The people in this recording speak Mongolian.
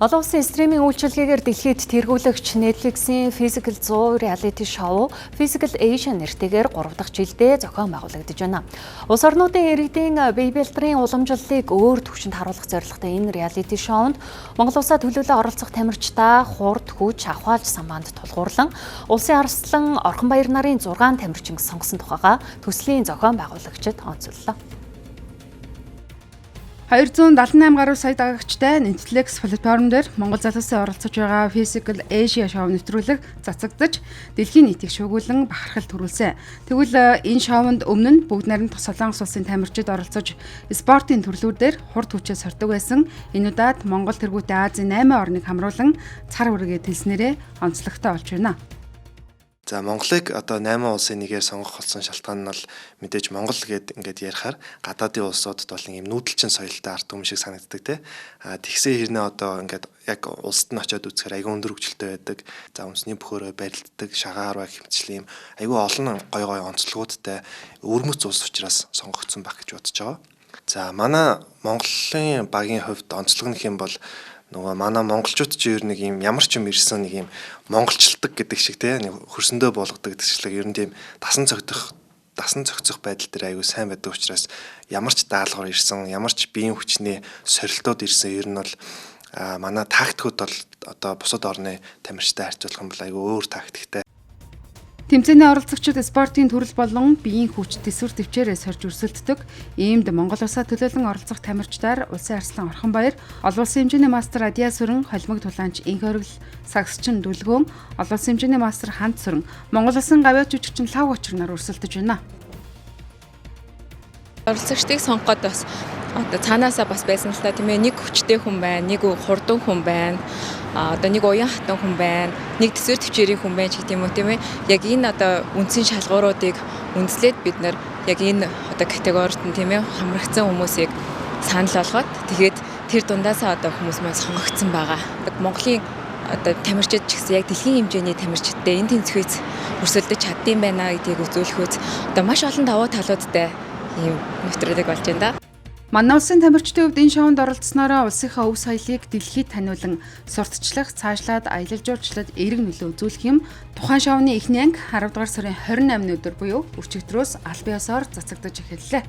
Олон улсын стриминг үйлчилгээгээр дэлхийд тэргүүлэгч Netflix-ийн Physical 100 reality show Physical Asia нэртэйгээр 3 дахь жилдээ зохион байгуулагдаж байна. Улс орнуудын иргэдийн бие бэлтрийн уламжлалыг өөр түвшинд харуулах зорилготой энэ reality show-нд Монгол улсаа төлөөлөн оролцох тамирчдаа хурд, хүч, ахуайлж самбаанд тулгуурлан улсын арслан Орхонбаяр нарын 6 тамирчин сонгосон тухайга төслийн зохион байгуулагчид онцоллоо. 278 гаруй сая дагагчтай Netflix платформ дээр Монгол залуусын оролцож байгаа Physical Asia шоу нэвтрүүлэг цацагдаж, дэлхийн нийтийг шүүгүүлэн бахархал төрүүлсэн. Тэгвэл энэ шоунд өмнө нь бүгд найрамдах Солонгос улсын тамирчид оролцож, спортын төрлүүдээр хурд хүчээ сордог байсан. Энэ удаад Монгол тэргүүтээ Азийн 8 орныг хамруулан цар хүргээ тэлснээрээ онцлогтой болж байна. За, Монголыг одоо 8 улсын нэгээр сонгох болсон шалтгаан нь бол мэдээж Монгол гээд ингээд ярихаар гадаадын улсуудад бол ийм нүүдэлчин соёлтой ард түмэн шиг санагддаг, те. А тэгсэн хэрнээ одоо ингээд яг улсад нь очиод үзэхээр айгүй өндөр хөгжилтэй байдаг. За, үндэсний бөхөөрөө барилддаг, шагаар ба хэмжлийн ийм айгүй олон гой гой онцлогуудтай өвөрмөц улс учраас сонгогдсон байх гэж бодож байгаа. За, манай Монголын багийн хувьд онцлог нь юм бол нөгөө манай монголчууд ч ер нь нэг юм ямар ч юм ирсэн нэг юм монголчилдаг гэдэг шиг, те, нэг хөрсөндөө болгодог гэдэг шиг, ер нь тийм дасан зохицох байдал дээр аягүй сайн байдаг учраас ямар ч даалгавар ирсэн, ямар ч биеийн хүчний сорилтууд ирсэн, ер нь бол манай тактикууд бол одоо бусад орны тамирчтай харьцуулах юм бол аягүй өөр тактиктай. Тэмцээний оролцогчид спортын төрөл болон биеийн хүч, тэсвэр тэвчээрээ сорж өрсөлддөг. Иймд Монгол улсаа төлөөлөн оролцох тамирчдаар улсын арслан Орхонбаяр, олон улсын хэмжээний мастер Адиа Сүрэн, холимог тулаанч Инх Оргил, сагсчин Дүлгөөн, олон улсын хэмжээний мастер Ханд Сүрэн, Монгол улсын гавьяа жүжигчин Лав Учирнаар өрсөлдөж байна. Оролцогчдыг сонгоход бас одоо цаанаасаа бас байсан л та, тийм ээ, нэг хүчтэй хүн байна, нэг хурдан хүн байна, одоо нэг уян хатан хүн байна, нэг төсвөр төвчээрийн хүн байна ч гэдэг юм уу, тийм ээ. Яг энэ одоо үндсэн шалгууруудыг үндэслээд бид нар яг энэ одоо категорид нь, тийм ээ, хамрагдсан хүмүүсийг санал болгоод, тэгээд тэр дундаасаа одоо хүмүүс маань сонгогдсон байгаа. Монголын одоо тамирчид ч гэсэн яг дэлхийн хэмжээний тамирчидтай энэ тэнцвэрээс өрсөлдөж чаддсан байна гэдгийг үзүүлэхүүц одоо маш олон давуу талуудтай ийм нэвтрүүлэг болж байна да. Манай улсын тамирчдын хувьд энэ шоунд оролцсноороо улсынхаа өв соёлыг дэлхийд таниулан сурталчлах, цаашлаад аялал жуулчлалд эерэг нөлөө үзүүлэх юм. Тухайн шоуны эхний анги 10 дугаар сарын 28-ны өдөр буюу өчигдрөөс албан ёсоор цацагдаж эхэллээ.